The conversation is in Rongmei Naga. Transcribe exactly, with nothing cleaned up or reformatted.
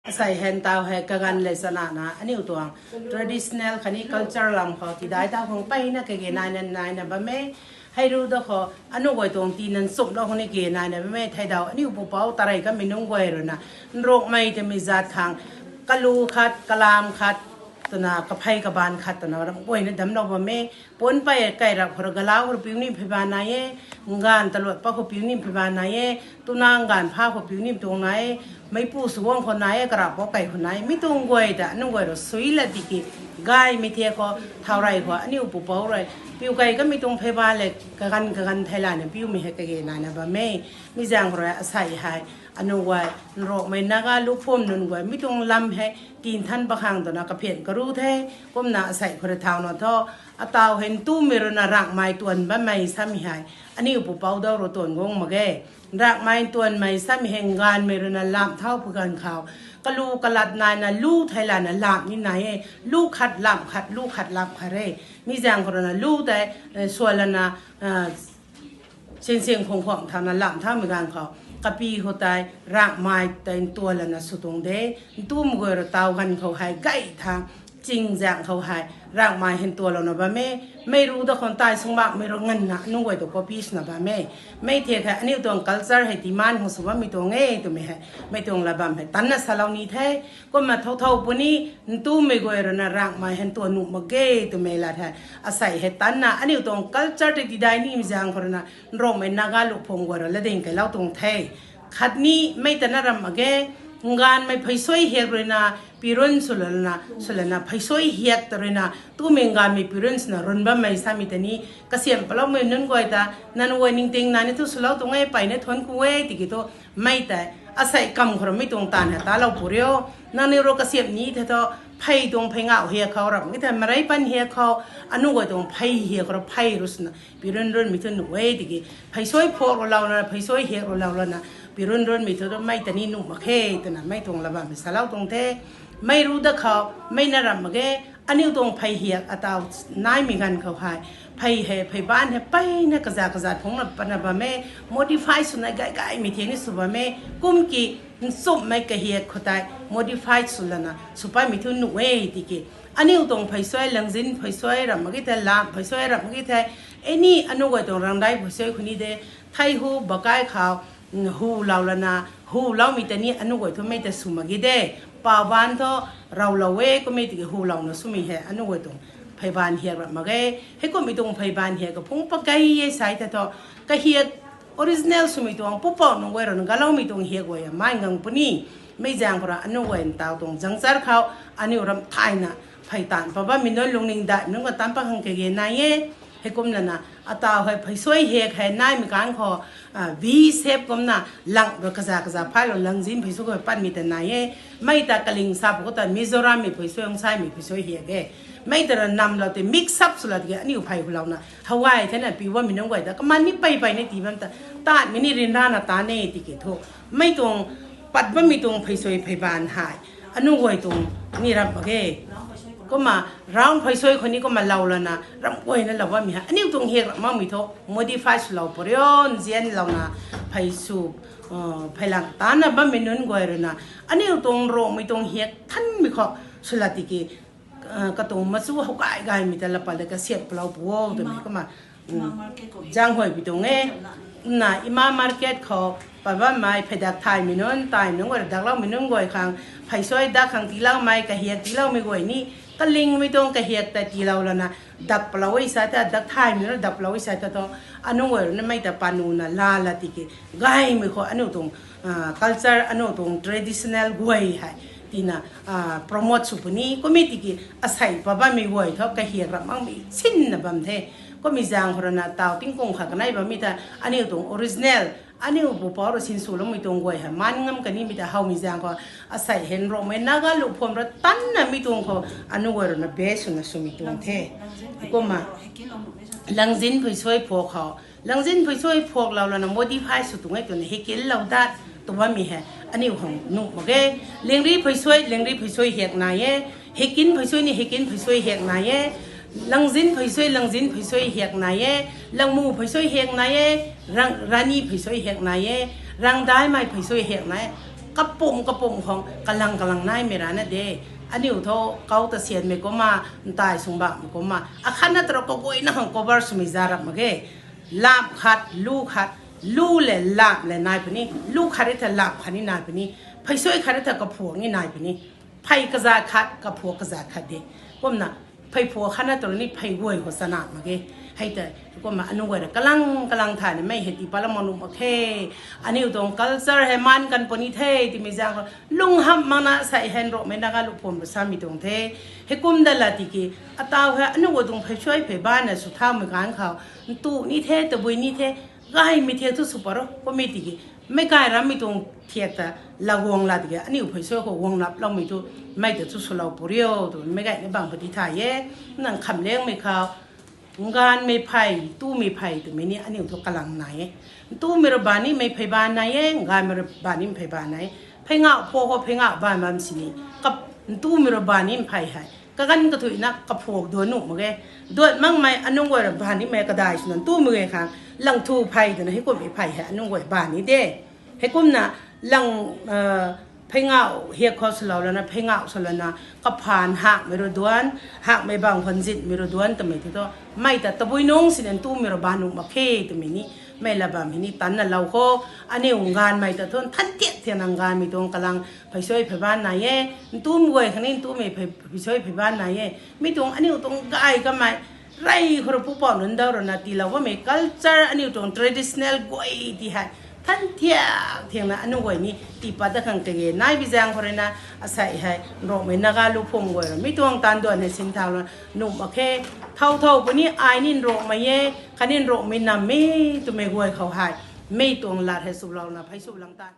Asei hei ntaw hei kaganv le chanana aniu tuang traditional khatni culture lam khou tidai tau khang mpeyna kage naina naina bam e. Hei ru da khou aniu guay tuang tina nchumhlou khang ni kage naina bam e. Theidaw aniu pupouc tarey kamei nunc guay ruina nrukmei twmei zat khang kalu khat, kalam khat twna, kaphey kabaanv khat twna ram guayna damclou bam e. Puanc pey kai rap khou rui galau khou rui piu ni phey baan nai e, nganv taluat pat khou piu ni phey baan nai e, tuna nganv pha khou piu ni tuang nai e, meipu suguang khou nai e, karapou kei khou nai e, mi tuang guay ta nunc guay rui sui la tiki gaymei the khou, thau rey khou aniu pupouc rui piu kei kamei tuang phey baan le kaganv kaganv theilayna piumei hei kage naina bam e. Mi zaeng khou rui asei hei aniu guay nrukmei Naga luphum nunc guay mi tuang lam hei tinthan pakhang twna kaphian karu the. Kumna asei khou rui thauna thu, ataw hei ntumei ruina rakmei tuan bammei samei hei aniu pupouc daw rui tuan guang mak ge. Rakmei tuanmei samei hei nganvmei ruina lam thau pw ganv khou, kalu kalat naina lu theilayna lam ni nai e, lu khat lam khat, lu khat lam khat re. Mi zaeng khou ruina lu tei sualana sinsing khung khwang thauna lam thaumei ganv khou, kapi khou tei rakmei tei ntualana sw tuang de. Ntumei guay rui taw ganv khou hei gay thang, ching zaeng khou hei rakmei hei ntualouna bam e. Mei ru da khou tai sung bakmei rui nganvna nunc guay tu copy swna bam e. Mei thek hei aniu tuang culture hei timan khang sw bammei tuang e twmei hei mei tuang la bam hei tanna salou ni the. Kumna thow thow puni ntumei guay ruina rakmei hei ntuan nuh mak ge twmei lat hei asei hei tanna aniu tuang culture tei tidai nimei zaeng khou ruina nrukmei Naga luphum guay rui latding keylou tuang the. Khatni mei ta na ram mak ge, nganvmei pheysuai hiak ruina pirun swlana, swlana pheysuai hiak ta ruina tumei nganvmei pirun swna run bammei samei ta ni kasiam paloumei nunc guay ta, nang guay ningting nai ni thu swlou tuang e, peyna thuanc ku e tiki thu, mei tei asei kam khou rui mi tuang taanv hei talou pu rio. Nangniw rui kasiam ni the thu, phey tuang phey ngauh hiak khou ram ki the, marei pan hiak khou, aniu guay tuang phey hiak khou rui phey rui swna pirun runmei thu nuh e tiki, pheysuai phuak rui louna, pheysuai hiak rui lou lana pirun runmei thu mei ta ni nuh mak khe twna mei tuang la bammei salou tuang the. Mei ru da khou mei na ram mak ge, aniu tuang phey hiak ataw naimei ganv khou hei, phey hei phey baan hei peyna kaza kaza phungna patna bam e, modify swna gay gaymei the ni sw bam e. Kum ki nchumhmei kahiak khou tei modify swlana sw patmei thu nuh e tiki, aniu tuang pheysuai, langzin pheysuai ram mak ki the, lam pheysuai ram mak ki the, any aniu guay tuang rangdai pheysuai khou ni de, thei hu bakai khou hu lou lana, hu loumei ta ni aniu guay thu mei ta sw mak ge de. Pabaan thu rowlou e, kummei tiki hu louna swmei hei aniu guay tuang phey baan hiak ram mak ge. Heikummei tuang phey baan hiak kaphung pa gay e sai the thu, kahiak original swmei tuang pupouc nunc guay ruina galoumei tuang hiak guay a mai ngang puni. Mei zaeng khou rui aniu guay ntaw tuang zangchar khou aniu ram thayna phey taanv pat bammei nunc, lungning daihmei nunc ka tan pat khang kage nai e. Heikum lana ataw hei pheysuai hiak hei naimei kan khou, V shape kumna lang rui kaza kaza phaylou langzin pheysuai khou patmei ta nai e. Mei ta kaling sa pw khou ta Mizorammei pheysuai, Hongsaimei pheysuai hiak e. Mei ta rui namlou tei mix up swlou tiki aniu phey hulouna haway thena piu bammei nunc guay ta kaman ni pey pey ni tii bam ta, taanmei ni ryanrana taan e tiki thu, mei tuang pat bammei tuang pheysuai phey baan hei aniu guay tuang ni ram mak ge. Kumna round pheysuai khou ni kumna lou lana ram guayna lou bammei hei aniu tuang hiak ram makmei thu modify swlou pw rio, nzianlouna phey sw, phey lang taanna bammei nunc guay ruina aniu tuang Rongmei tuang hiak thanmei khou swla tiki, katuang machu how gay gaymei ta la pat le kasiam palou pu o twmei kumna, zaenghuaypui tuang e. Na ima market khou pat bammei phey dak thaymei nunc, taimei nunc guay, dakloumei nunc guay khang, pheysuai dak khang tiiloumei, kahiak tiiloumei guay ni, kalingmei tuang kahiak ta tiilou lana, dak palou e sa ta, dak thaymei nunc dak palou e sa ta thu, anunc guay ruina mei ta panuna laa la tiki, gaymei khou aniu tuang culture, aniu tuang traditional guay hei tina promote sw puni. Kummei tiki asei pat bammei guay thu kahiak ram makmei sinna bam the. Kummei zaeng khou ruina taw tingkung khat kanei bammei ta aniu tuang original, aniu pupouc rui sinswloumei tuang guay hei man ngam kanimei ta howmei zaeng khou, asei hei Rongmei Naga lupham ra tanna mi tuang khou, aniu guay ruina base swna swmei tuang the. Kumna langzin pheysuai phuak khou, langzin pheysuai phuaklou lana modify sw tuang e twna hikinclou dat tw bammei hei aniu khang nuh mak ge. Lingri pheysuai, lingri pheysuai hiak nai e. Hikin pheysuai ni hikin pheysuai hiak nai e. Langzin pheysuai, langzin pheysuai hiak nai e. Langmu pheysuai hiak nai e. Rani pheysuai hiak nai e. Rangdaimei pheysuai hiak nai e. Kapum kapum khang kalang kalang naimei rana de. Aniu thu kau ta sianmei kumna, ntai sung bamei kumna, akhatna tarou kaguayna khang cover swmei za rap mak ge. Lamh khat, lu khat, lu le lamh le nai puni, lu khat ri tha lamh khat ni nai puni, pheysuai khat ri tha kaphuak ni nai puni, phey kazat khat, kaphuak kazat khat de. Kumna, phey phuak khatna tarou ni phey guay khou chana mak ge. Hei ta, kumna aniu guay ra kalang kalang thaymei hei tii patla mak nuh mak khe. Aniu tuang culture hei maan kan puni the twmei zaeng khou lung hamh makna sei hei Nrokmei Naga Luphum ru samei tuang the. Heikum dat la tiki, atau hei aniu guay tuang pheysuai pheybaanv na sw thaumei ganv khou, ntu ni the, tabui ni the, gaymei thiak thu sw pat ro, kummei tiki, meic gay rammei tuang thiak ta laguang la tiki, aniu pheysuai khou guang laploumei thu, mei ta thu swlou pu rio, twmei gayna bang pati thay e. Nang khamlengmei khou, nganvmei phey, ntumei phey twmei ni aniu thu kalang nai e. Ntumei ra baanv ni mei phey baanv nai e, nganvmei ra baanv ni phey baanv nai e. Phey ngauh phuak khou phey ngauh baanv bam sini, kap, ntumei ra baanv ni phey hei kaganv kathuicna kaphuak duan nuh mak ge. Duan makmei anunc guay ra baanv nimei kadai swna ntumei guay khang, lang thu phey twna heikummei phey hei anunc guay baanv ni de. Heikumna lang, phey ngauh hiak khou swlou lana, phey ngauh swlouna, kaphaan hakmei ra duan, hakmei bang khou nzitmei ra duan twmei thu thu, mei ta tabui nungc sini ntumei ra baanv nuh mak khe twmei ni, mei la bam hei ni tanna lou kho. Aniu nganvmei ta thu nthan tiat tiatna nganvmei tuang kalang pheysuai pheybaanv nai e. Ntumei guay khang ni ntumei phey, pheysuai pheybaanv nai e. Mi tuang aniu tuang gay kamei, rey khou ra pupouc nunc dau rana tiilou bammei culture, aniu tuang traditional guay ti hei, nthan tiat tiatna aniu guay ni tii pat dat khang kage nai bi zaeng khou ruina, asei hei Nrokmei Naga Luphum guay ra mi tuang taanv duan hei sinthau la nuh mak khe. Thow thow puni ai ni Nrokmei e, khatni Nrokmei nam e twmei guay khou hei, mi tuang lat hei swlouna phey sw lang tan